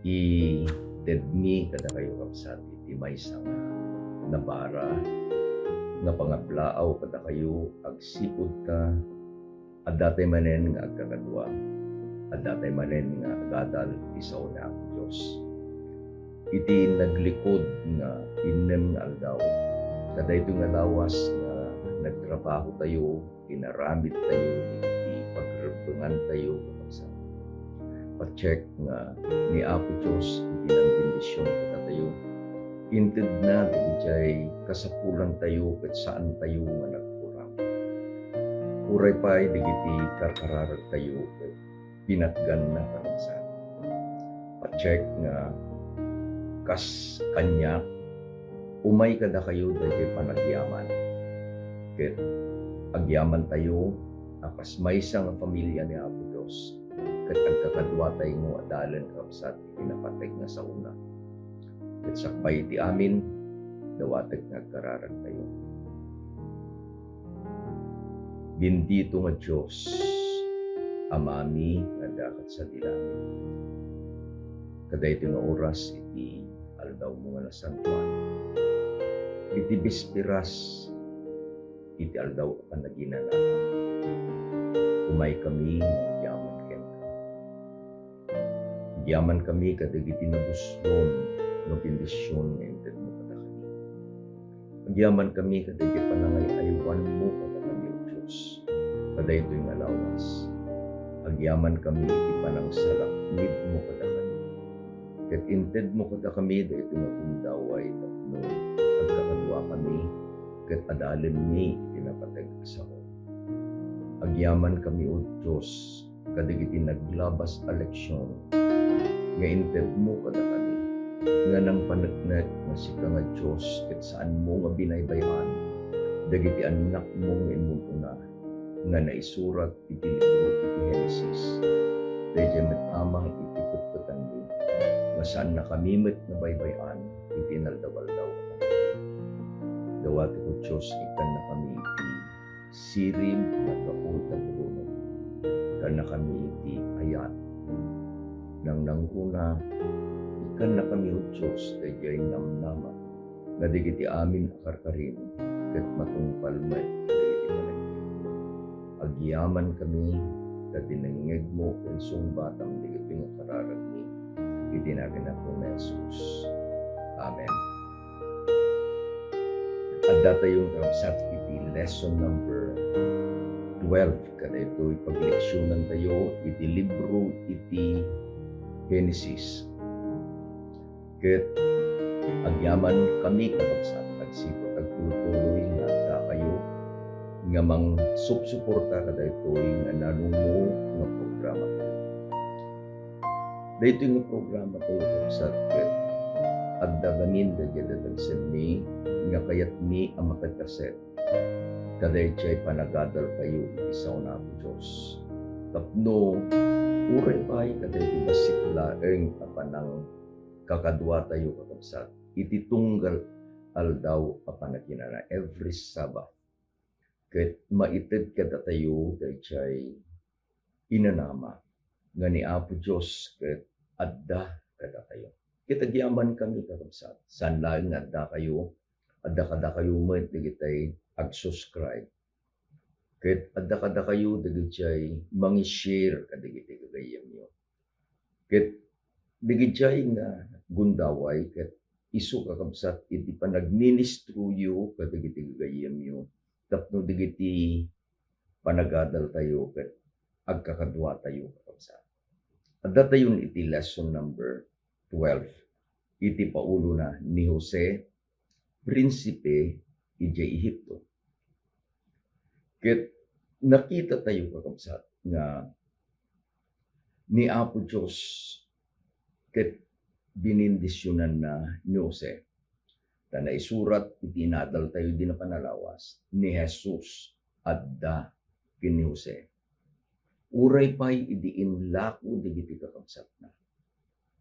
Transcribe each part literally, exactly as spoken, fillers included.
Itedmi kadakayo, kabsat, iti maysa nga nabara nga pangablaaw kadakayo agsipud ta addatay manen nga agkakadua, addatay manen nga agadal iti sao ni Apo Dios. Iti naglikod nga innem nga aldaw, kadaytoy nga lawas nga nagtrabahotayo, inaramidtayo iti pagrebbengantayo, kakabsat. Pa-check nga ni Apo Dios iti nangbendision kadatayo. Intedna dagiti kasapulantayo ket saantayo nga nagkuram. Uray pay dagiti karkararagtayo ket pinatganna, kakabsat. Pa-check nga kas kaniak, umay kadakayo daytoy panagyaman. Ket agyamantayo a kas maysa nga familia ni Apo Dios, ket agkakaduatay nga adalen, kabsat, iti napateg nga saona. Ket sakbay iti amin, dawatek nga agkararagtayo. Bendito nga Dios, Amami nga adda ket sadi langit. Kadaytoy nga oras iti aldawmo nga nasantoan, iti bisperas iti aldaw a panaginana, umaykami nga agyaman kenka. Agyamankami kadagiti nabuslon nga bendision nga intedmo kadakami. Agyamankami kadagiti panangay-aywanmo kadakami, O Dios, kadaytoy nga lawas. Agyamankami iti panangsalaknibmo kadakami. Ket intedmo kadakami daytoy nga gundaway tapno agkakaduakami ket adalenmi iti napateg a sao. Agyamankami, O Dios, kadagiti naglabas a leksion nga intedmo kadakami, nga nangpaneknek nga sika nga Dios ket saanmo nga binaybay-an dagiti annakmo nga immum-una nga naisurat iti libro iti Genesis. Daydiay met, Ama, iti petpetanmi nga saannakami met nga baybay-an iti inaldaw-aldaw. Dawatek, O Dios, ikkannakami iti sirib nga gapu ta buruno. Ikkannakami iti ayat. Nangnangruna, ikkannakami, O Dios, daydiay namnama nga dagiti amin a karkarim ket matungpal met dagiti panagbiag. Agyamankami ta dinengngegmo ken sungbatam dagiti nga kararagmi iti nagan ni Apo Jesus. Amen. Addatayo, kakabsat, iti lesson number twelve. Kadaytoy pagleksionantayo iti libro iti Genesis. Ket agyamankami, kakabsat, agsipud agtuloy-tuloy nga addakayo nga mangsupsuporta kadaytoy nga nanumo nga programatayo. Daytoy nga programatayo, kakabsat, ket adda ngamin dagiti dadagsenmi nga kayatmi a makagkaset kadaydiay panagadaltayo iti sao ni Apo Dios. Tapno uray pay kadaydi bassit laeng a panangkakaduatayo, kakabsat, iti tunggal aldaw a panaginana, every Sabbath, ket maited kadatayo daydiay inanama nga ni Apo Dios ket adda kadatayo. Ket agyamankami, kakabsat, saan laeng nga addakayo, adda kadakayo met dagiti ag-subscribe. Ket adda kadakayo dagiti mangi-share kadagiti gagayyemyo. Ket dagiti nga gundaway ket isu, kakabsat, iti panagministroyo kadagiti gagayyemyo tapno dagiti panagadaltayo ket agkakaduatayo, kakabsat. Addatayon iti lesson number twelve, iti paulona ni Jose, prinsipe idiay Egipto. Ket nakitatayo, kakabsat, nga ni Apo Dios ket binindisionanna ni Jose. Ta naisurat iti inadaltayo idi napan a lawas, ni Jesus adda ken ni Jose. Uray pay idi inlako dagiti kakabsatna,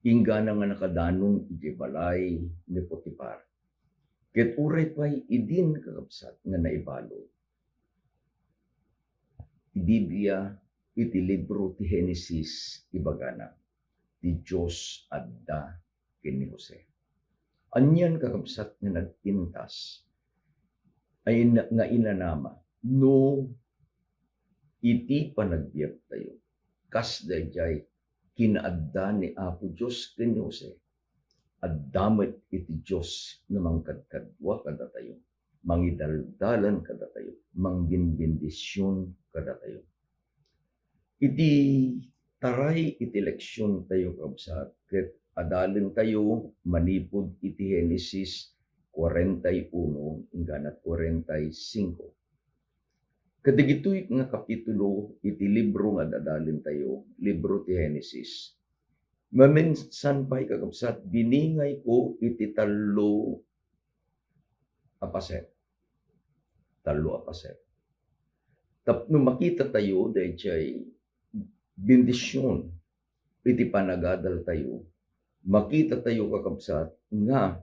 inggana nga nakadanon idiay balay ni Potifar. Ket uray pay idin, kakabsat, nga naibalud, ti Biblia iti libro ti Genesis, ibagana, ti Dios adda ken ni Jose. Anian, kakabsat, nga nagpintas a in-, nga inanama no iti panagbiagtayo, kas daydiay kinaadda ni Apo Dios ken ni Jose, adda met iti Dios nga mangkadkadua kadatayo, mangidaldalan kadatayo, mangbinbendisyon kadatayo. Iti taray iti leksiontayo, kabsat, ket adalentayo manipud iti Genesis kuarenta y uno inggana kuarenta y singko. Kadagitoy nga kapitulo iti libro nga adalentayo, libro ti Genesis. Maminsan pay, kakabsat, biningayko iti tallo a paset. Tallo a paset. Tapno makitatayo daydiay bendision iti panagadaltayo, makitatayo, kakabsat, nga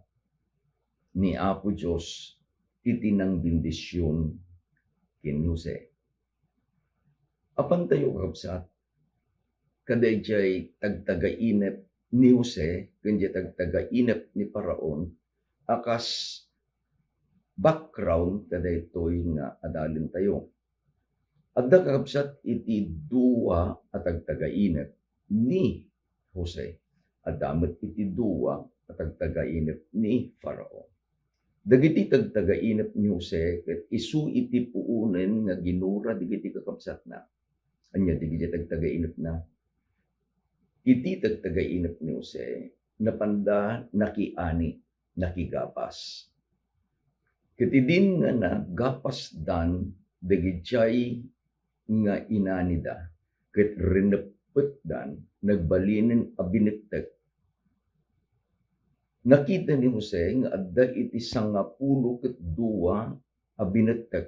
ni Apo Dios iti nangbendision ken ni Jose. Apantayo, kakabsat, kadaydiay tagtagainep ni Jose ken diay tagtagainep ni Faraon a kas background kadaytoy nga adalentayo. Adda, kakabsat, iti dua a tagtagainep ni Jose. Adda met iti dua a tagtagainep ni Faraon. Dagiti tagtagainep ni Jose ket isu iti puonen nga ginura dagiti kakabsatna. Ania dagiti tagtagainepna? Iti tagtagainep ni Jose, napanda nakiani, nakigapas. Ket idin nga nagapasdan dagidiay nga inanida ket rineppetdan, nagbalinen a binettek. Nakita ni Jose nga adda iti sangapulo ket dua a binettek.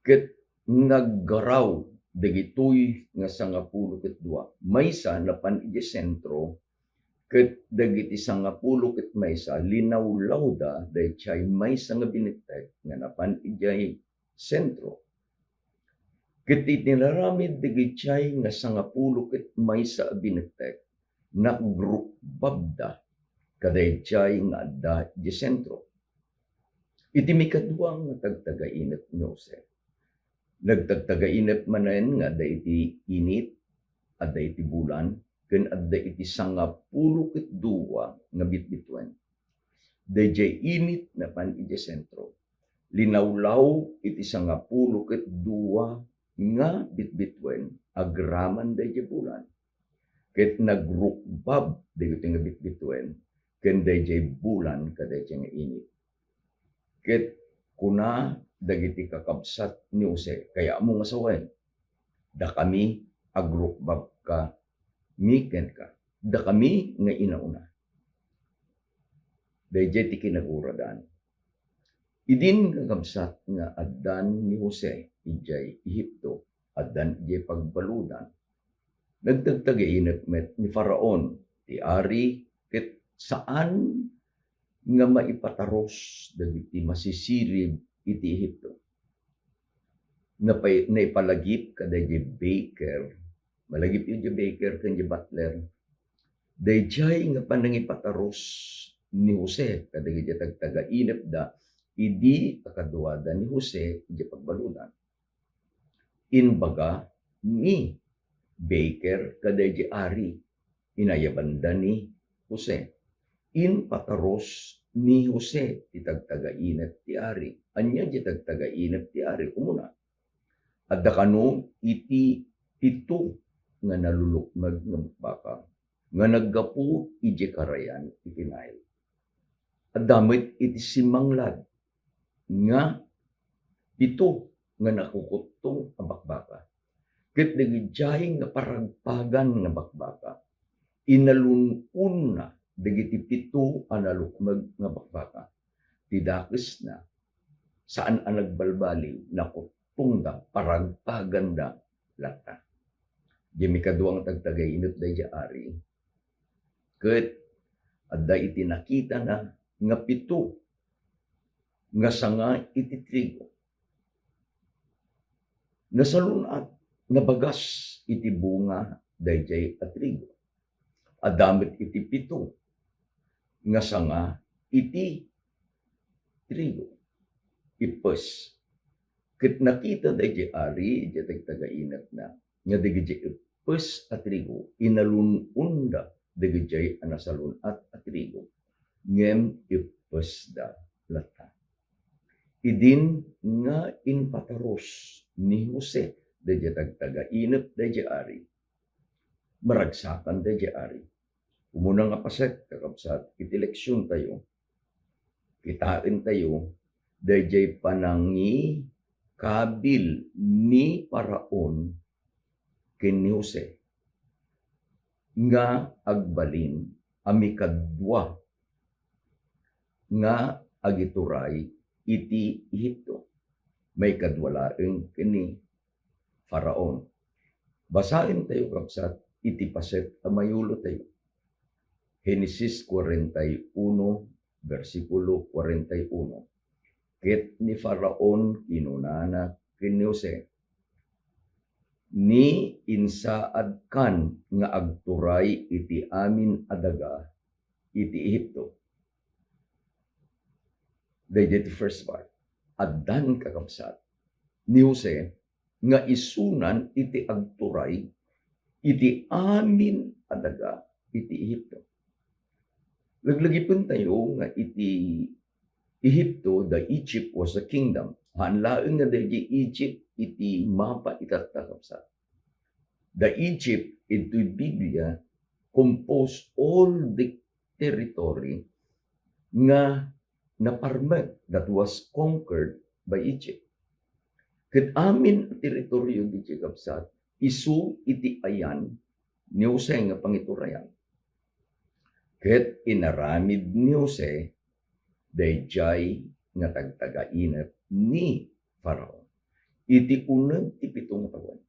Ket naggaraw dagitoy nga sangapulo ket dua. Maysa napan idiay sentro, ket dagiti sangapulo ket maysa, linawlawda daydiay maysa nga binettek nga napan idiay sentro. Ket iti inaramid dagitiay nga sangapulo ket maysa a binettek, nagrukbabda kadaydiay nga adda idiay sentro. Iti mikadua nga tagtagainep ni Jose, nagtagtagainep manen nga adda iti init, adda iti bulan, ken adda iti sangapulo ket dua nga bitbituen. Daydiay init napan idiay sentro. Linawlaw iti sangapulo ket dua nga bitbituen agraman daydiay bulan. Ket nagrukbab dagiti nga bitbituen ken daydiay bulan kadaydiay nga init. Ket kuna dagiti kakabsat ni Jose, "Kayatmo nga sawen, dakami agrukbabkami kenka, dakami nga inauna." Daydiay ti kinaguradan. Idin nga kabsat nga addan ni Jose idiay Egipto, addan idiay pagbaludan, nagtagtagainep met ni Faraon, ti ari, ket saan nga maipatarus dagiti masisirib iti Egipto. Napay-, naipalagip kadaydiay baker, malagipyo diay baker ken diay butler, daydiay nga panangipatarus ni Jose kadagiti tagtagainepda idi a kaduada ni Jose idiay pagbaludan. Imbaga ni baker kadaydiay ari, inayabanda ni Jose. Impatarus ni Jose ti tagtagainep ti ari. Ania diay tagtagainep ti ari? Umuna, adda kano iti pito nga nalulukmeg nga bakbaka nga naggapu idiay karayan iti Nile. Adda met iti simmanglad nga pito nga nakukuttong a bakbaka. Ket dagidiay nga paragpagan nga bakbaka, inalun-onna dagiti pito a nalukmeg nga bakbaka. Ti dakesna, saan a nagbalbaliw, nakuttongda, paragpaganda latta. Diay mikadua nga tagtagainep daydiay ari, ket adda iti nakitana nga pito nga sanga iti trigo. Nasalun-at, nabagas iti bunga daydiay a trigo. Adda met iti pito nga sanga iti trigo. Ippes. Ket nakita daydiay ari idiay tagtagainepna nga dagiti ippes a trigo, inalun-onda dagiti a nasalun-at a trigo, ngem ippesda latta. Idin nga impatarus ni Jose daydiay tagtagainep daydiay ari, maragsakan daydiay ari. Umuna nga paset, kakabsat, iti leksiontayo, kitaentayo daydiay panangikabil ni Faraon ken ni Jose nga agbalin a mikadua nga agituray iti Ehipto. Maikadua laeng ken ni Faraon. Basaentayo, kabsat, iti paset a mayulotayo. Genesis kuarenta y uno, bersikulo kuarenta y uno. Ket ni Faraon kinunana ken ni Jose, "Ni insaadkan nga agturay iti amin a daga iti Ehipto." Daydiay ti first part. Addan, kakabsat, ni Jose nga isunan iti agturay iti amin a daga iti Ehipto. Laglagipentayo nga iti Ehipto, the Egypt was a kingdom. Haan laeng nga daydiay Egypt iti mapa itatta, kabsat. The Egypt iti Biblia compose all the territory nga naparmek, that was conquered by Egypt. Ket amin a teritorio daydiay, kabsat, isu iti ayan ni Jose nga pangiturayan. Ket inaramid ni Jose daydiay nga tagtagainep ni Faraon. Iti uneg ti pito nga tawen,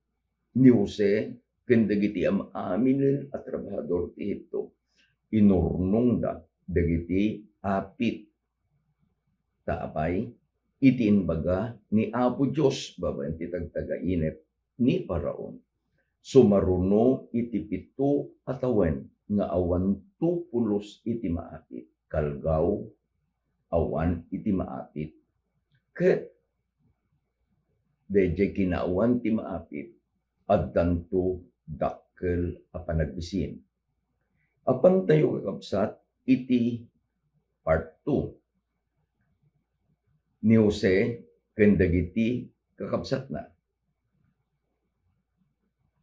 ni Jose ken dagiti am-aminen a trabahador ti Ehipto, inurnongda dagiti apit. Ta apay, iti imbaga ni Apo Dios babaen ti tagtagainep ni Faraon, sumaruno iti pito a tawen nga awanto pulos iti maapit, kalgaw, awan iti maapit, ket daydiay kinaawan ti maapit, addanto dakkel a panagbisin. Apantayo, kakabsat, iti part two ni Jose ken dagiti kakabsatna.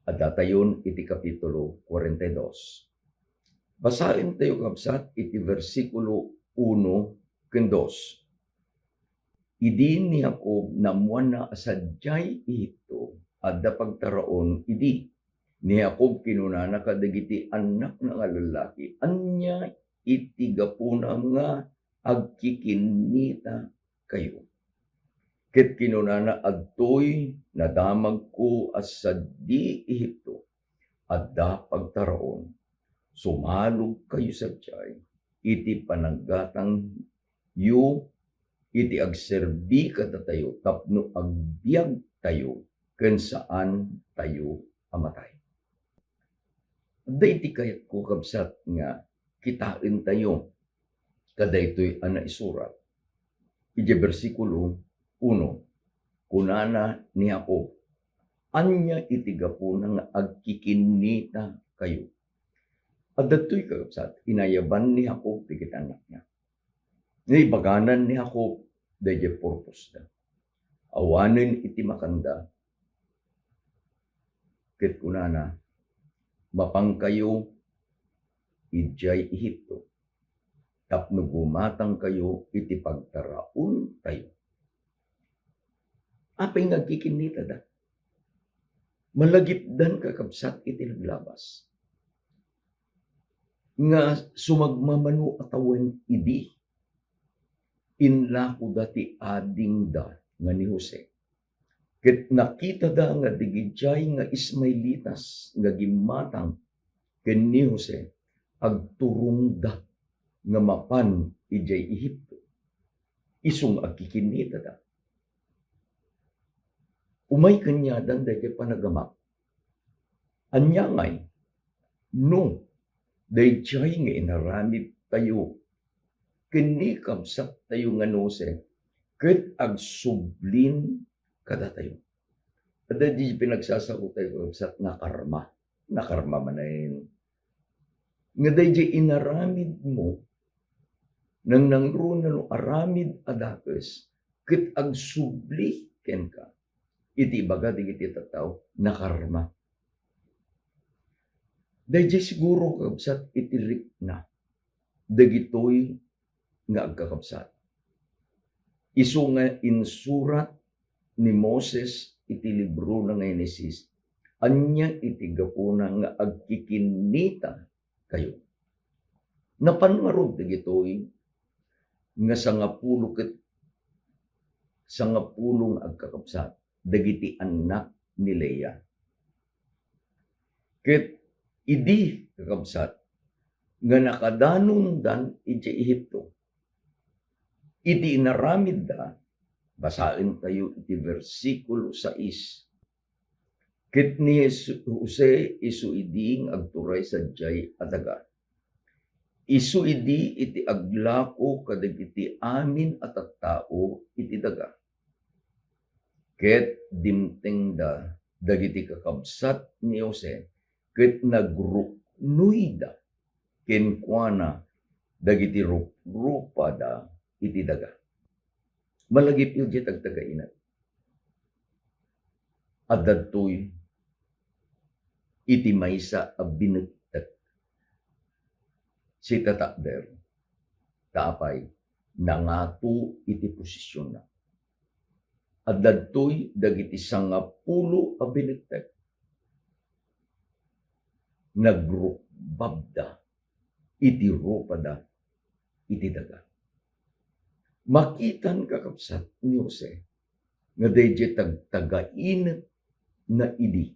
Addatayon iti Kapitulo kuarenta y dos. Basaentayo, kabsat, iti bersikulo uno ken dos. Idi ni Jacob naammoanna a sadiay Ehipto, adda pagtaraon idi. Ni Jacob kinunana kadagiti annakna nga lallaki, "Ania iti gapuna nga agkikinnitakayo?" Ket kinunana, "Adtoy nadamagko a sadi Ehipto, adda pagtaraon. Sumalogkayo sadiay iti pananggatangyo iti agserbi kadatayo tapno agbiagtayo ken saantayo a matay." Adda iti kayatko, kabsat, nga kitaentayo kadaytoy a naisurat. Idiay bersikulo uno, kunana ni Jacob, "Ania iti gapuna nga agkikinnitakayo?" Adda toy, kakabsat, inayaban ni Jacob dagiti annakna. Naibaganan ni Jacob daydiay purposda. Awanen iti makanda, ket kunana, "Mapankayo idiay Ehipto tapno gumatangkayo iti pagtaraontayo." Apay nga agkikinnitada? Malagipdan, kakabsat, iti naglabas nga sumagmamano a tawen idi, inlakoda ti adingda nga ni Jose. Ket nakitada nga dagidiay nga Ismaelitas nga gimmatang ken ni Jose, agturongda nga mapan idiay Ehipto. Isu nga agkikinnitada. Umay kaniadan daydiay panagamak. Ania ngay no daydiay nga inaramidtayo ken ni kabsattayo nga ni Jose, ket agsublin kadatayo. Adda di pinagsasao tayo, kabsat, nga karma. Nakarma manen. Nga daydiay inaramidmo, nangnangruna no aramid a dakes, ket agsubli kenka. Iti ibaga dagiti tattao, nakarma. Daydiay siguro, kabsat, iti rikna dagitoy nga agkakabsat. Isu nga insurat ni Moses iti librona nga Henesis, ania iti gapuna nga agkikinnitakayo? Napan ngarud dagitoy nga sangapulo ket sangapulo nga agkakabsat dagiti annak ni Lea. Ket idi, kakabsat, nga nakadanondan idiay Egipto, iti inaramidda, basaentayo iti bersikulo sais, ket ni Jes-, Jose isu idi nga agturay sadiay a daga. Isu idi iti aglako kadagiti amin a tattao iti daga. Ket dimtengda dagiti kakabsat ni Jose, ket nagruknoyda kenkuana dagiti ruprupada iti daga. Malagipyo diay tagtagainak. Adda ditoy iti maysa a binektek. Sitatakder, ta apay, nangato iti posisionna. Adda ditoy dagiti sangapulo a binektek. Nagrukbabda iti rupada iti daga. Makitan, kakabsat, ni Jose nga daydiay tagtagainekna idi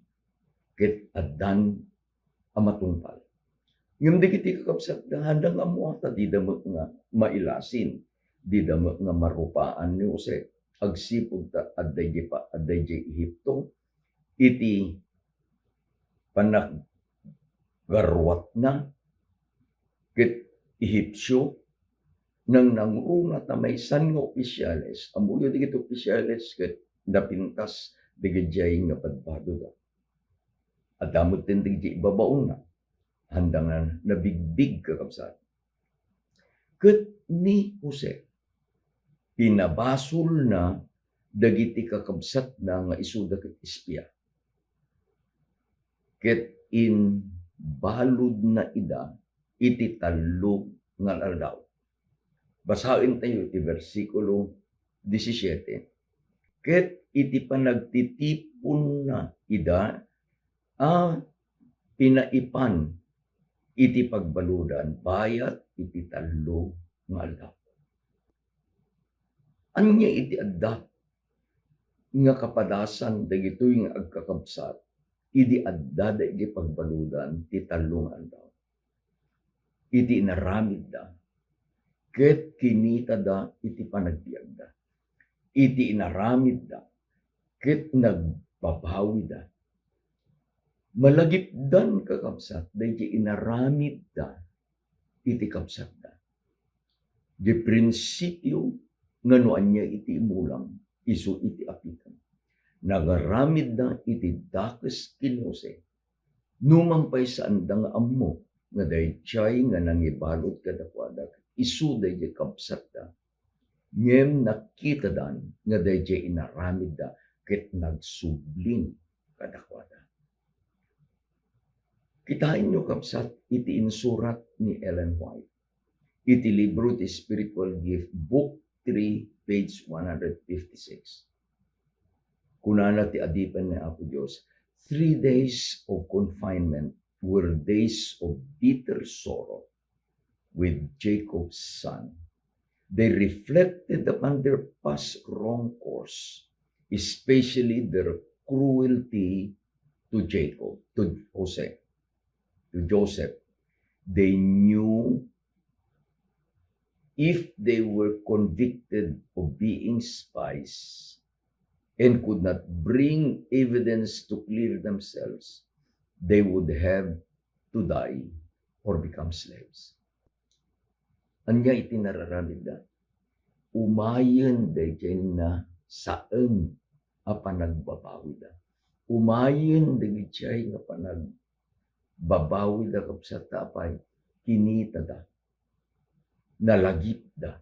ket addan a matungpal. Ngem dagiti kakabsatda, haanda nga ammoan ta dida met nga mailasin, dida met nga marupaan ni Jose. Agsipud ta adda idiay pa-, adda idiay Egipto iti panaggaruatna ket Ehipsio, nangnangruna ta maysan nga opisyales. Ammoyo dagiti opisyales ket napintas dagiti nga badbadoda. Adda metten dagiti ibabaonna. Haanda nga nabigbig, kakabsat. Ket ni Jose, pinabasolna dagiti kakabsatna nga isuda ket espia. Ket imbaludna ida iti tallo nga aldaw. Basaentayo iti bersikulo disisiete. Ket iti panagtitiponna ida a pinaipan iti pagbaludan bayat iti tallo nga aldaw. Ania iti adda nga kapadasan dagitoy nga agkakabsat idi addada iti pagbaludan ti tallo nga aldaw? Iti inaramidda ket kinitada iti panagbiagda. Iti inaramidda ket nagbabawida. Malagipdan, kakabsat, daydi inaramidda iti kabsatda. Di prinsipio nga no ania iti imulang, isu iti apitan. Nagaramidda iti dakes ken ni Jose. Numan pay saanda nga ammo nga daydiay nga nangibalud kadakuada, isu daydiay kabsatda, ngem nakitadan nga daydiay inaramidda ket nagsubling kadakuada. Kitaenyo, kabsat, iti insurat ni Ellen White iti libro ti Spiritual Gift, Book three, page one hundred fifty-six. Kunana ti adipen ni Apo Dios, "Three days of confinement were days of bitter sorrow with Jacob's son. They reflected upon their past wrong course, especially their cruelty to Jacob, to Jose, to Joseph. They knew if they were convicted of being spies and could not bring evidence to clear themselves, they would have to die or become slaves. Ania iti nararamidda? Umayen daydiay nasaen a panagbabawida. Umayen dagiti ay nga panagbabawida, kabsat, ta apay? Kinitada, nalagipda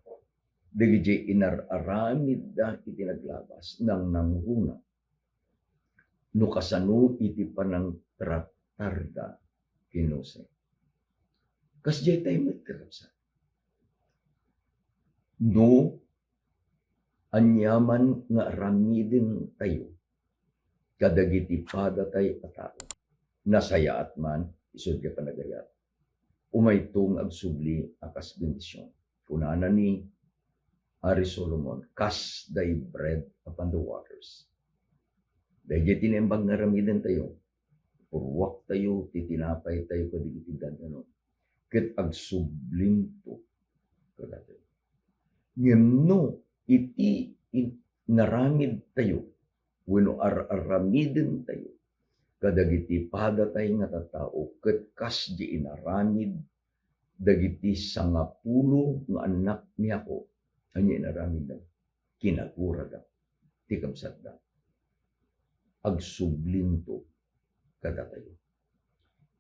dagiti inar-aramidda iti naglabas, nangnangruna no kasano iti panangtratarda ken Jose. Kasdiay tay met, kakabsat. No aniaman nga aramidentayo kadagiti padatay a tao, nasayaat man, isut' nga panagayat, umayto nga agsubli a kas bendision. Kunana ni Ari Solomon, "Cast thy bread upon the waters." Daydiay ti naimbag nga aramidentayo, purruaktayo ti tinapaytayo kadagiti dadanum, ket agsublinto kadatayo. Ngem no iti in-, inaramidtayo wenno ar-aramidentayo kadagiti padatay nga tattao, ket kasdi inaramid dagiti sangapulo nga annak ni Jacob, ania inaramidda? Kinagurada ti kabsatda. Agsublinto kadatayo.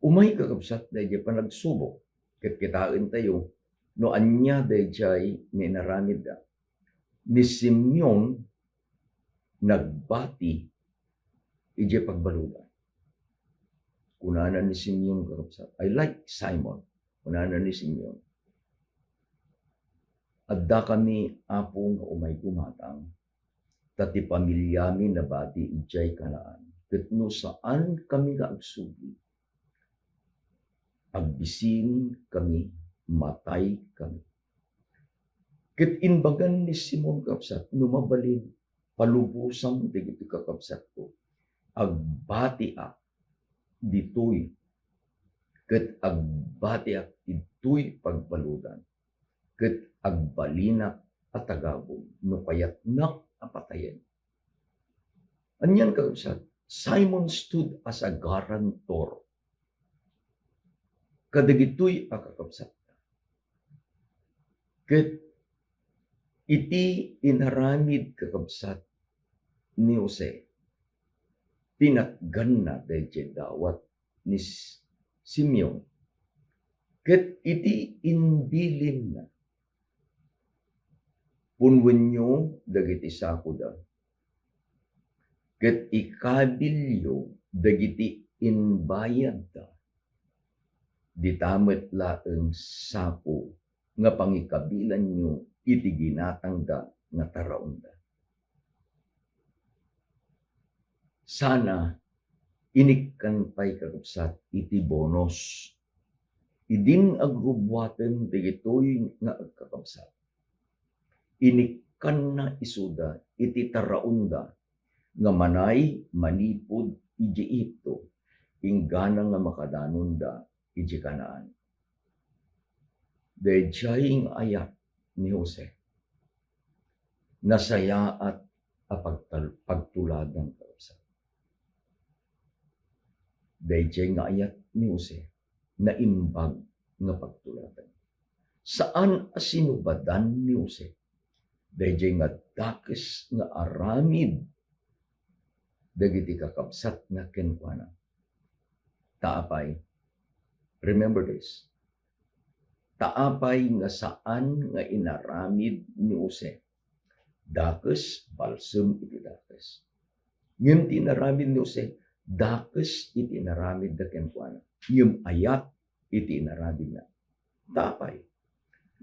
Umay, kakabsat, daydiay panagsubok, ket kitaentayo no ania daydiay nga inaramidda. Ni Simeon nagbati idiay pagbaludan. Kunana ni Simeon, kakabsat, "I like Simon." Kunana ni Simeon, "Addakami, Apo, nga umay gumatang, ta ti pamiliami nabati idiay Canaan, ket no saankami nga agsubli, agbisinkami, mataykami." Ket imbagan ni Simeon, kabsat, no mabalin, palubosam dagiti kakabsatko. Agbatiak ditoy, ket agbatiak ditoy pagbaludan, ket agbalinak a tagagum no kayatnak a patayen. Anian, kakabsat, Simon stood as a guarantor kadagitoy a kakabsatna. Ket iti inaramid, kakabsat, ni Jose, pinatganna daydiay dawat ni S-, Simeon. Ket iti imbilinna, "Punwenyo dagiti sakoda, ket ikabilyo dagiti imbayadda. Dita met laeng sako nga pangikabilanyo iti ginatangda nga taraonda." Sana inikkan pay, kakabsat, iti bonus. Idin agrubbuaten dagitoy nga agkakabsat, inikkanna isuda iti taraonda nga manay manipud idiay Egipto, inggana nga makadanonda idiay Canaan. Daydiay nga ayat ni Jose, nasayaat a pagtal-, pagtuladan, kakabsat. Daydiay nga ayat ni Jose, naimbag nga pagtuladan. Saan a sinubadan ni Jose daydiay nga dakes nga aramid dagiti kakabsatna kenkuana. Ta apay, remember this, ta apay nga saan nga inaramid ni Jose? Dakes, balsem iti dakes. Ngem ti inaramid ni Jose, dakes iti inaramidda kenkuana, ngem ayat iti inaramidna. Ta apay,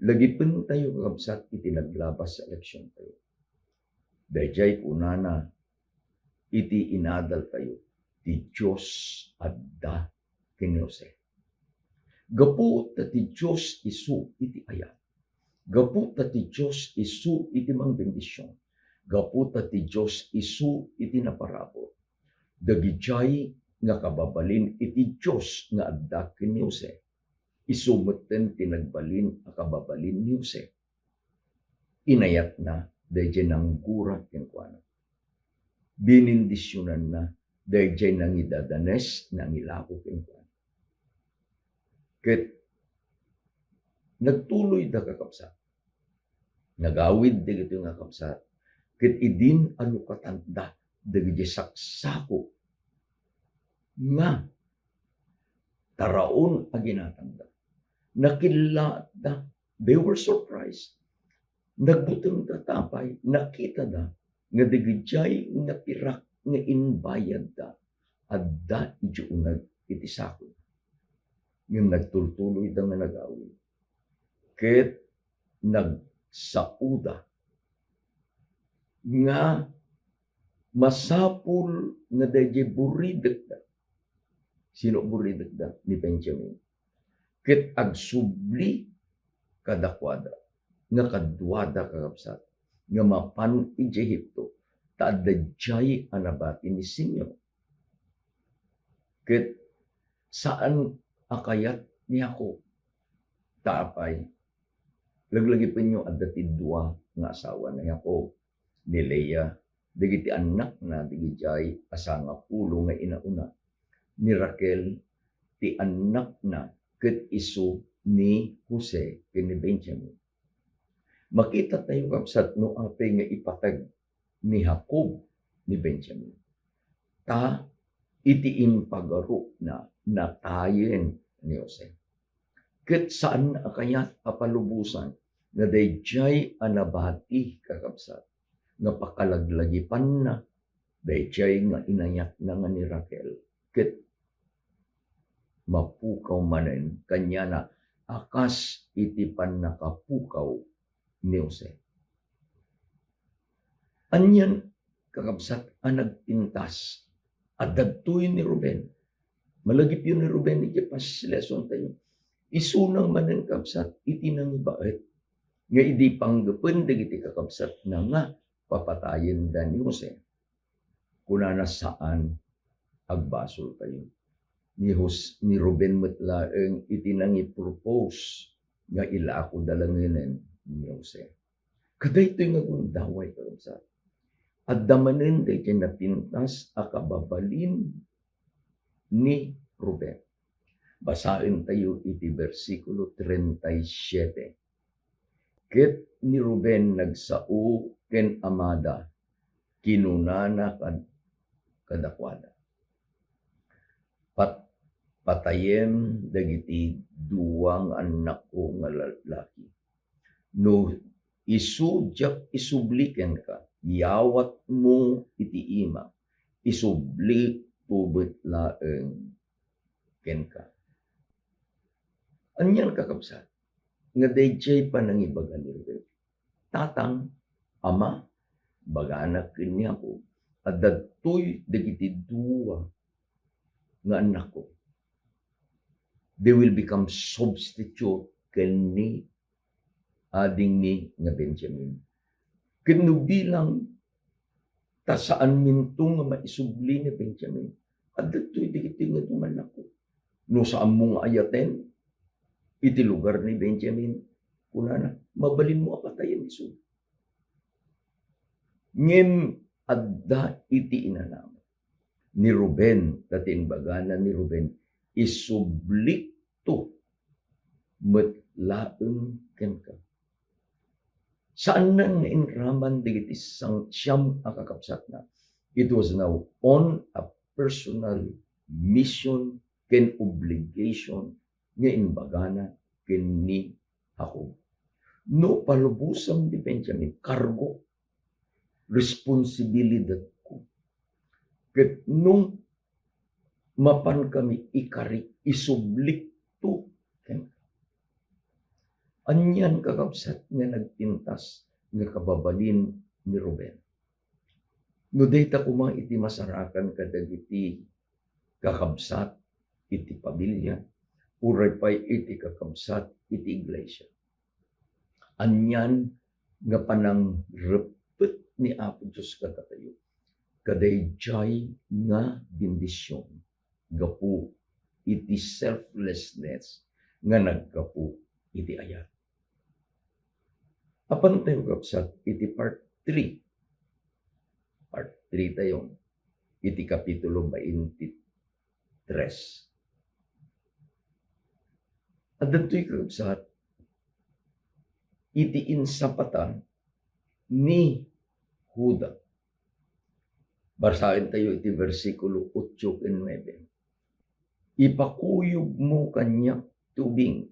lagipentayo, kakabsat, iti naglabas a leksiontayo. Daydiay kunana iti inadaltayo, ti Dios adda ken ni Jose. Gapu ta ti Dios isu iti ayat. Gapu ta ti Dios isu iti mangbendision. Gapu ta ti Dios isu iti naparabur. Dagidiay nga kababalin iti Dios nga adda ken ni Jose, isu metten ti nagbalin a kababalin ni Jose. Inayatna daydiay nanggura kenkuana. Binindisionanna daydiay nangidadanes, nangilako kenkuana. Ket Nagtuloyda, kakabsat. Nagawid dagitoy nga kabsat, ket idin alukatanda dagiti saksako nga taraon a ginatangda. Nakillaatda. They were surprised. Nagbutengda ta apay, nakitada nga dagidiay nga pirak nga imbayadda, adda idiay uneg iti sako. Ngem nagtultuloyda nga nagawid. Ket nagsaoda nga masapul nga daydiay buridekda. Sino buridekda? Ni Benjamin. Ket agsubli kadakuada nga kaduada, kakabsat, nga mapan idiay Egipto, ta adda diay a nabati ni Simeon. Ket saan a kayat ni Jacob. Ta apay, laglagipenyo, adda ti dua nga asawa ni Jacob, ni Lea, dagiti annakna dagidiay a sangapulo nga inauna, ni Raquel ti annakna, ket isu ni Jose ken ni Benjamin. Makita tayo, kabsat, no apay nga ipateg ni Jacob ni Benjamin. Ta iti impagarupna, natayen ni Jose. Ket saan a kayat a palubosan nga daydiay a nabati, kakabsat, nga pakalaglagipanna daydiay nga inayatna nga ni Raquel, ket mapukaw manen kaniana a kas iti pannakapukaw ni Jose. Anian, kakabsat, a nagpintas? Adda daytoy ni Ruben. Malagipyo ni Ruben iti past lesson tayo. Isuna manen, kabsat, iti nangibaet nga idi panggepen dagiti kakabsatna nga papatayenda ni Jose. Kunana, saan, agbasoltayo. Ni Jos-, ni Ruben met laeng iti nangipropose nga ilako dalangenen ni Jose. Kadaytoy nga gundaway, kakabsat. Adda manen daydiay napintas a kababalin ni Ruben. Basaentayo iti bersikulo treinta y siete. Ket ni Ruben nagsao ken amada, kinunana kad-, kadakuada, "Pat-, patayem dagiti dua nga annakko nga lallaki. No isu diak isubli kenka, yawatmo iti ima, isublikto met laeng kenka." Anian, kakabsat, nga daydiay panangibaga ni Ruben? Tatang, ama, ibagana ken ni Jacob, adda daytoy dagiti dua nga annakko. They will become substitute ken ni adingmi nga Benjamin. Ket no bilang ta saanminto nga maisubli ni Benjamin, adda daytoy dagiti nga dua nga annakko. No saanmo nga ayaten iti lugar ni Benjamin, kunana, mabalinmo a patayen isu. Ngem adda iti inanamag ni Ruben, ta ti imbagana ni Ruben, "Isublikto met laeng kenka." Saanna nga inraman dagiti sang-, siam a kakabsatna. It was now on a personal mission ken obligation nga imbagana ken ni Jacob. No palubosam ni Benjamin, kargo, responsibilidadko. Ket no mapankami ikari, isublikto kenka. Anian, kakabsat, nga nagpintas nga kababalin ni Ruben? No dayta koma iti masarakan kadagiti kakabsat iti pamilia, uray pay iti kakabsat iti iglesia. Anian nga panangreppet ni Apo Dios kadatayo, kadaydiay nga bendision gapu iti selflessness nga naggapu iti ayat. Apan tayo, kabsat, iti part three. Part three tayo, iti kapitulo twenty-three. Adda daytoy, kabsat, iti insapatan ni Juda. Basaentayo iti bersikulo otso ken nuebe. Ipakuyogmo kaniak ti ubing,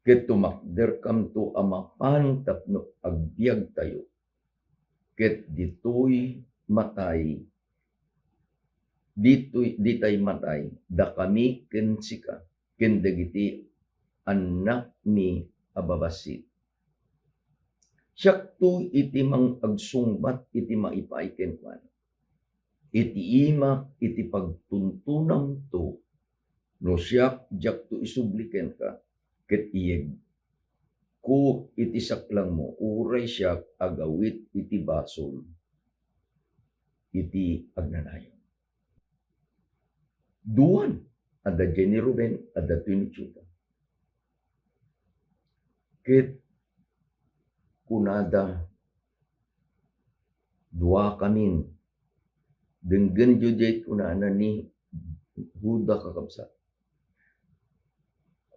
ket tumakderkamto a mapan tapno agbiagtayo, ket ditoy matay, ditoy, ditay matay, dakami ken sika, ken dagiti annakmi a babassit. Siakto iti mang-agsungbat iti maipaay kenkuana. Iti imak iti pagtuntunamto, no siak, diakto isubli kenka, ket iyegko iti saklangmo, uray siak agawit iti basol iti agnanayon. Duan, adda diay ni Ruben, adda toy ni Juda. Ket kunada, duakamin, denggenyo diay kunana ni Juda, kakabsat.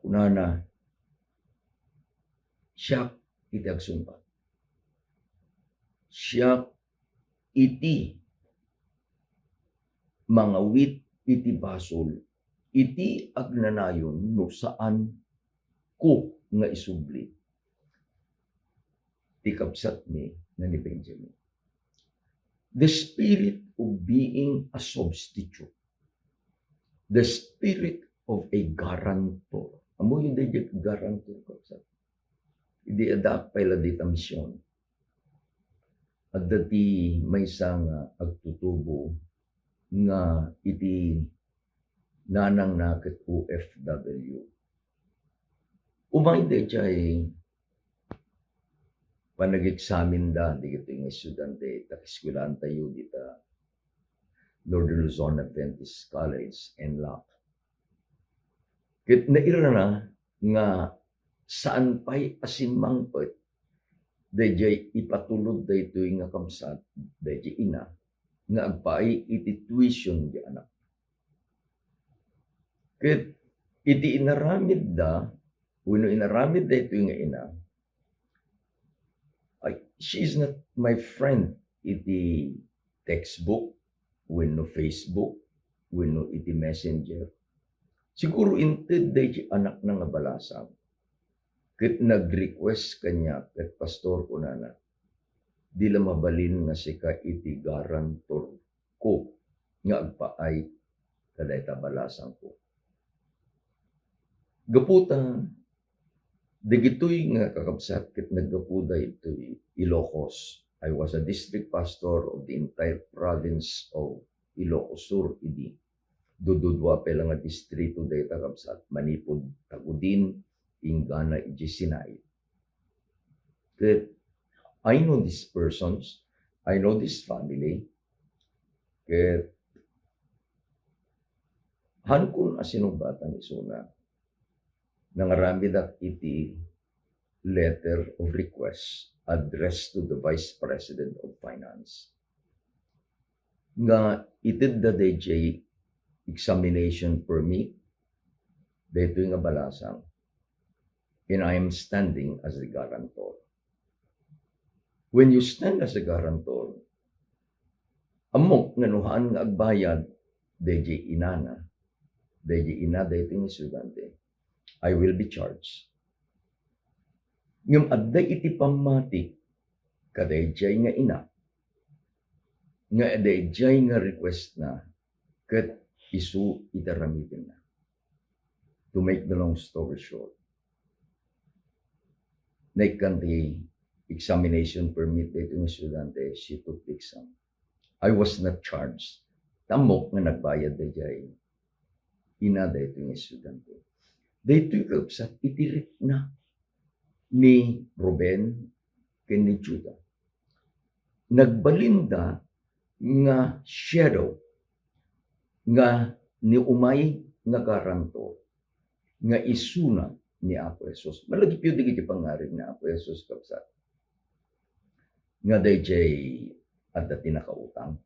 Kunana, siak iti agsungbat. Siak iti mangawit iti basol, iti agnanayon no saan ko nga isubli ti kabsatmi nga ni Benjamin. The spirit of being a substitute. The spirit of a guarantor. Ammoyo daydiay guarantor, kabsat? Idi addaak pay la dita mision, adda ti maysa nga agtutubo nga iti nanangna ket O F W. Umay daydiay panageksaminda dagitoy nga estudiante, ta eskuelaantayo dita Northern Luzon Adventist College, NLAC. Ket nairana nga saan pay a simmangpet daydiay ipatulod daytoy nga kabsat, daydiay ina, nga agpaay iti tuition ti anak. Ket iti inaramidda, wenno inaramid daytoy nga ina, ay, she is not my friend iti textbook, wenno Facebook, wenno iti Messenger. Siguro inted daydiay anakna nga balasang. Ket nag-request kaniak, ket, "Pastor," kunana, "di la mabalin nga sika iti guarantor ko nga agpaay kadayta balasangko." Gapu ta dagitoy nga kakabsat ket naggapu daytoy Ilocos. I was a district pastor of the entire province of Ilocos Sur idi. Dududua pay la nga distrito dayta, kabsat, manipud Tagudin, inggana idiay Sinait. Ket I know these persons, I know this family, ket haankon a sinungbatan isuna. Nangaramidak iti letter of request addressed to the Vice President of Finance nga itedda daydiay examination permit daytoy nga balasang, and I am standing as the guarantor. When you stand as a guarantor, ammok nga no haan nga agbayad daydiay inana, daydiay ina daytoy nga estudiante, I will be charged. Ngem adda iti pammati kadaydiay nga ina nga daydiay nga request na ket isu iti aramidenna. To make the long story short, naikkan ti examination permit daytoy nga estudiante, she took the exam. I was not charged. Ta ammok nga nagbayad daydiay ina daytoy nga estudiante. Daytoy, kakabsat, iti rikna ni Ruben ken ni Juda. Nagbalinda nga shadow nga ni umay nga guarantor nga isuna ni Apo Jesus. Malagipyo dagiti pangngarig ni Apo Jesus, kabsat, nga daydiay adda ti nakautang.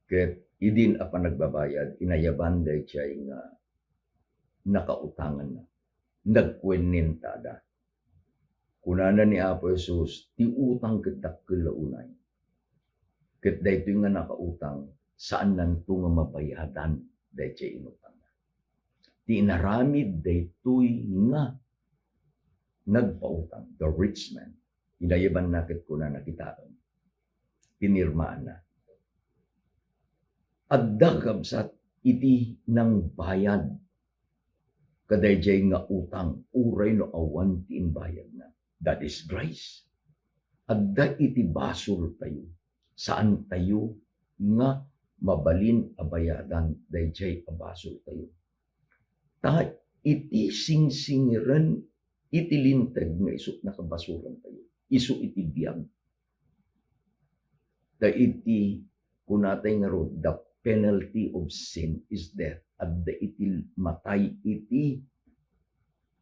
Ket idin a panagbabayad, inayaban daydiay nga nakautanganna. Nagkuenenta da. Kunana ni Apo Jesus, "Ti utang ket dakkel la unay. Ket daytoy nga nakautang, saannanto nga mabayadan daydiay inutangna. Ti inaramid daytoy nga nagpautang, the rich man, inayabanna ket kunana kitaen, pinirmaanna." Adda, kabsat, iti nangbayad kadaydiay nga utang, uray no awan ti imbayadna. That is grace. Adda iti basoltayo. Saantayo nga mabalin a bayadan daydiay a basoltayo. Ta iti singsingiren iti linteg nga isu nakabasolantayo, isu iti biag. Ta iti kunatay ngarud, "The penalty of sin is death." Adda iti matay iti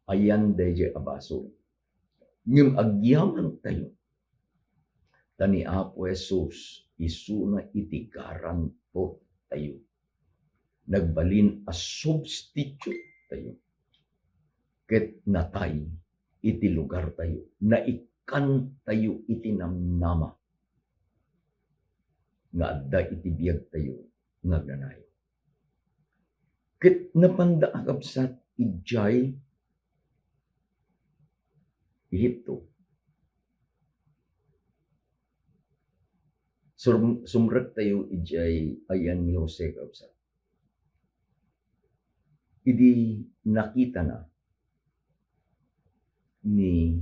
ayan daydiay a basol. Ngem agyamantayo, ta ni Apo Jesus, isuna iti garantor tayo. Nagbalin a substitute tayo. Ket natay iti lugar tayo. Naikkan tayo iti namnama nga adda iti biag tayo nga agnanayon. Ket napanda a kabsat idiay Ehipto. Sur-, sumrek tayo idiay ayan ni Jose, kabsat. Idi nakitana ni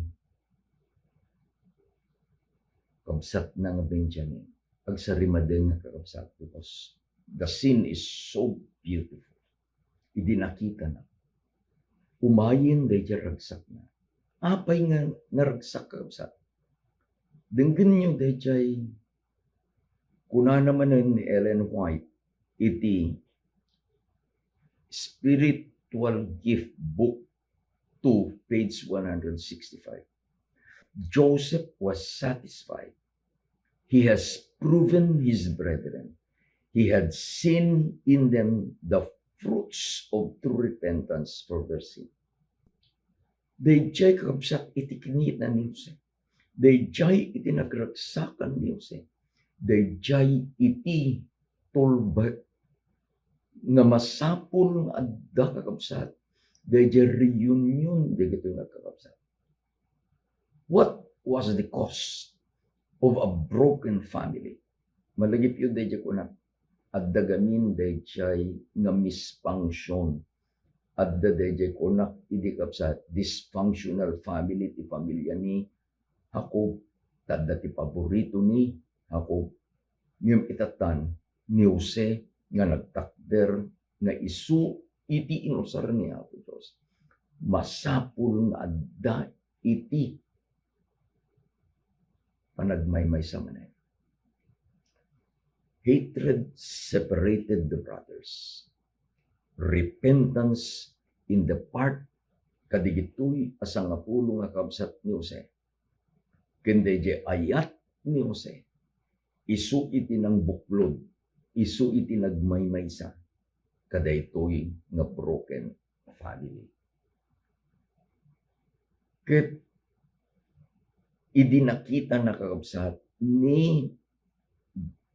kabsatna nga Benjamin, agsarimadeng nga kakabsat, because the scene is so beautiful. Idi nakitana, umayen daydiay ragsakna. Apay nga naragsak, kakabsat? Denggenyo daydiay kunana manen ni Ellen White iti Spiritual Gift, Book two, page one hundred sixty-five. "Joseph was satisfied. He has proven his brethren. He had seen in them the fruits of true repentance for their sin." Daydiay, kakabsat, iti kinita ni Jose. Daydiay iti nagragsakan ni Jose. Daydiay iti tulbek nga masapul nga adda, kakabsat, daydiay reunion dagitoy nga kakabsat. What was the cause of a broken family? Malagipyo daydiay kunak, adda gamin daydiay nga misfunction. Adda daydiay kunak idi, kabsat, dysfunctional family ti familia ni Jacob, ta adda ti paborito ni Jacob. Ngem itattan ni Jose nga nagtakder nga isu iti inusar ni Apo Dios, masapul nga adda iti panagmaymaysa manen. Hatred separated the brothers. Repentance in the part kadigitoy a sangapulo nga kabsat ni Jose. Ken daydiay ayat ni Jose, isu iti nangbuklod, isu iti nagmaymaysa kadaytoy nga broken family. Ket idi nakitana, kakabsat, ni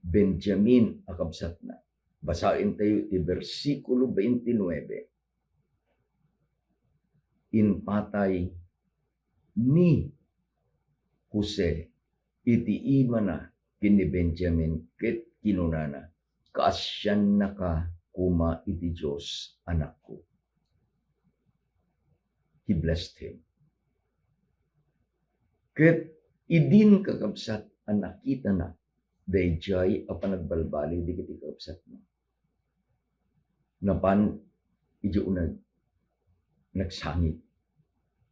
Benjamin a kabsatna, basaentayo ti bersikulo twenty-nine, impatay ni Jose iti imana ken ni Benjamin ket kinunana, "Kaasiannaka koma iti Dios, anakko." He blessed him. Ket idin, kakabsat, a nakitana daydiay a panagbalbaliw dagiti kakabsatna, napan idiay uneg, nagsangit.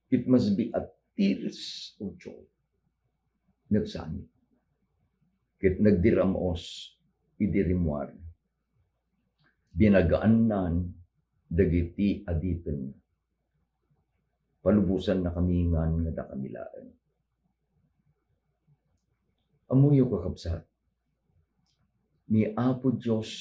It must be a tears of joy. Nagsangit. Ket nagdiram-os idi rimmuar. Binagaannan dagiti adipenna. Palubosannakami ngan nga dakami laeng. Ammoyo, kakabsat, ni Apo Dios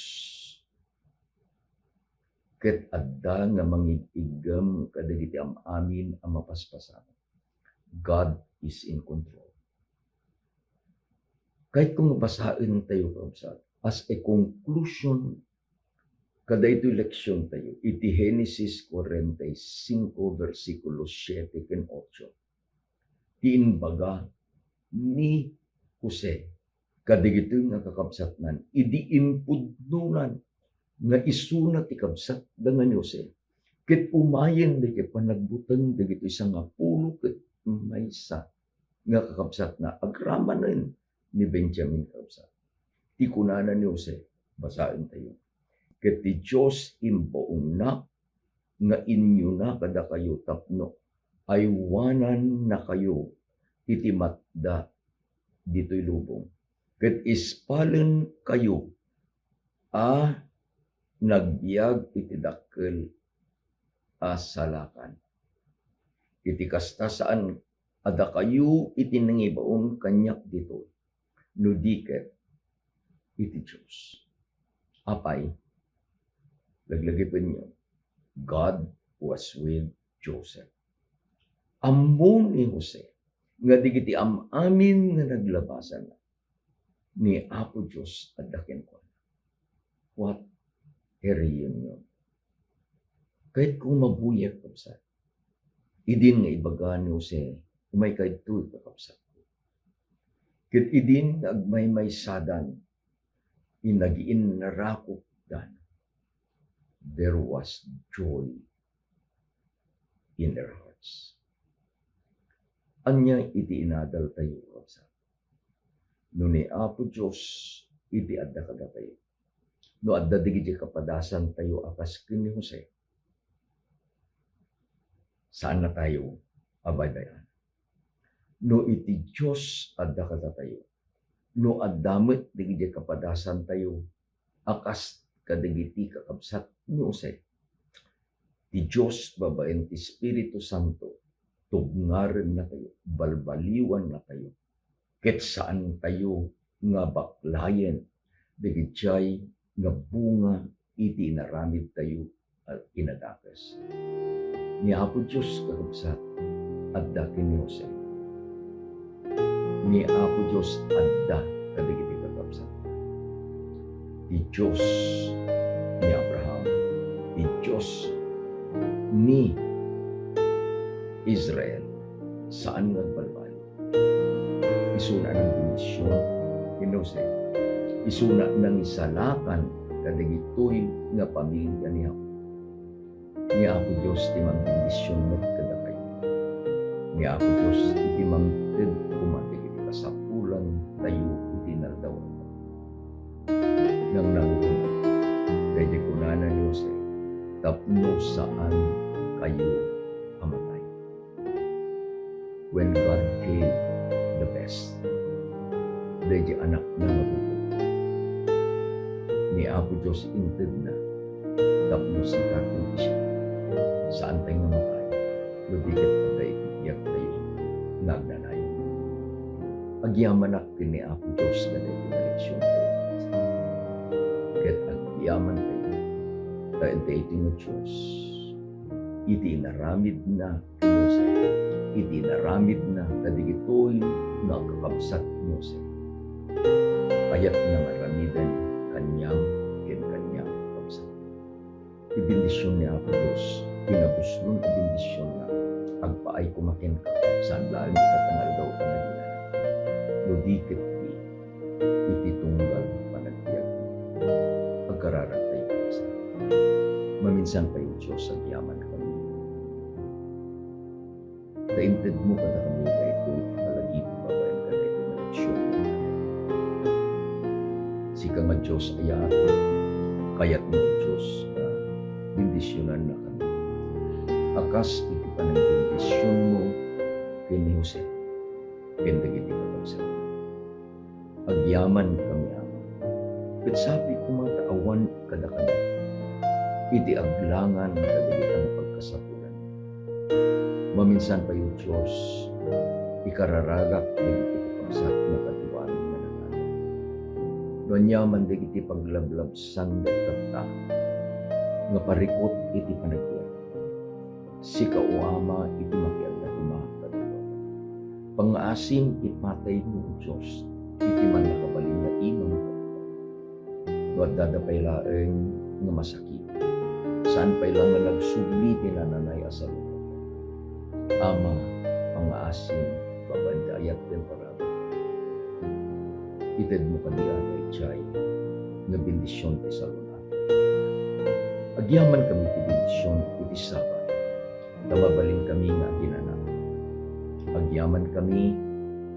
ket adda nga mangig-iggem kadagiti am-amin a mapaspasamak. God is in control. Kayatko nga basaentayo, kakabsat, as a conclusion kadaytoy leksiontayo, iti Genesis forty-five, versikulo siete ken ocho. Ti imbaga ni Jose kadagitoy nga kakabsatnan idi impudnonan nga isuna ti kabsatda nga ni Jose, ket umayen dagiti panagbuteng dagitoy sangapulo ket maysa nga kakabsatna, agramanen ni Benjamin, kakabsat. Ti kunana ni Jose, basaentayo, "Ket ti Dios imbaonnak nga inyuna kadakayo tapno aywanannakayo iti matda ditoy lubong, ket ispalenkayo a nagbiag iti dakkel a salakan. Iti kasta, saan a dakayo iti nangibaon kaniak ditoy, no di ket iti Dios." Apay, laglagipenyo, God was with Joseph. Ammo ni Jose nga dagiti am-amin nga naglabasanna, ni Apo Dios adda kenkuana. What a reunion! Kayatko nga mabuyak, kabsat. Idin nga ibaga ni Jose, "Umayka ditoy, kakabsatko." Ket idin nga agmaymaysadan, inagiinnarakopdan, there was joy in their hearts. Ania iti inadaltayo, kakabsat? No ni Apo Dios iti adda kadatayo, no adda dagiti kapadasantayo a kas ken ni Jose, saannatayo a baybay-an. No iti Dios adda kadatayo, no adda met dagiti kapadasantayo a kas kadagiti kakabsat ni Jose, ti Dios babaen ti Espiritu Santo, tubngarennatayo, balbaliwannatayo, ket saantayo nga baklayen dagiti nga bunga iti inaramidtayo a inadakes. Ni Apo Dios, kakabsat, adda ken ni Jose. Ni Apo Dios adda kadagiti kakabsat. Ti Dios ni Abraham, ti Dios ni Israel, saan nga agbalbaliw. Isuna a nangbendision ken ni Jose. Isuna a nangisalakan kadagitoy nga pamilia ni Jacob. Ni Apo Dios ti mangbendision met kadakayo. Ni Apo Dios iti mangted koma dagiti kasapulantayo iti inaldaw-aldaw. Nangnangruna daydi kunana ni Jose, tapno saankayo a matay. When God gave the best, daydi anakna nga bukod, ni Apo Dios intedna tapno sikaten ti siak. Saantay nga matay, no di ket patay iti biagtayo nga agnanayon. Agyamanak ken ni Apo Dios kadaytoy nga leksiontayo. Ket agyamantayo ta daytoy nga Dios, iti inaramidna ken ni Jose, iti inaramidna kadagitoy nga kakabsat ni Jose, kayatna nga aramiden kaniam ken kaniak, kabsat. Ti bendision ni Apo Dios, ti nabusnon a bendision nga agpaay koma kenka, saan laeng ita nga aldaw a panaginanak, no di ket ti iti tunggal panagbiag. Agkararagtayo, kabsat. Maminsan pay, O Dios, agyamankami ta intedmo kadakami daytoy a palagip babaen kadaytoy nga leksion. Sika nga Dios a yaat, kayatmo, O Dios, nga bendisionannakami a kas iti panangbendisionmo ken ni Jose ken dagiti kakabsatna. Agyamankami, Ama, ket sapay koma ta awan kadakami iti aglangan kadagita nga pagkasapulan. Maminsan pay, O Dios, ikararagak dagiti kakabsat nga kaduami nga nangala. No ania man dagiti paglablabsanda itatta nga parikut iti panagbiag, sika, O Ama, iti makiagna koma kadakuada. Pangngaasim ti pataymo, O Dios, iti mannakabalin nga imam. No addada pay laeng nga masakit, saan pay la nga nagsubli ti nananay a salungat. Ama, pangngaasim, babaen ti ayat ken parabur, itedmo kadi a daydiay nga bendision ti salun-at. Agyamankami ti bendision iti Sabat, ta mabalinkami nga aginana. Agyamankami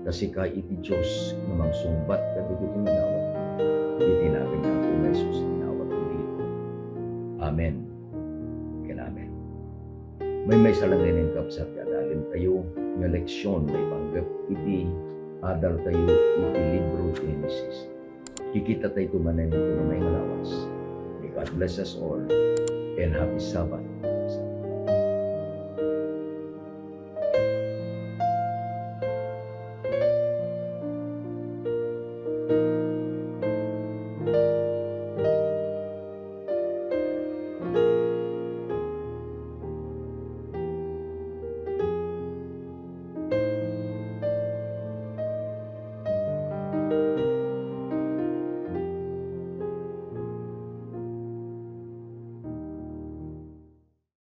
ta sika iti Dios nga mangsungbat kadagiti nadawat. Iti nagan ni Apo nga Jesus, inawat dito. Amen ken amen. Maymaysa laengen, kabsat, ti adalentayo nga leksion maipanggep iti adaltayo iti libro ti Genesis. Kikitatayo manen iti unay nga lawas. May God bless us all and happy Sabbath.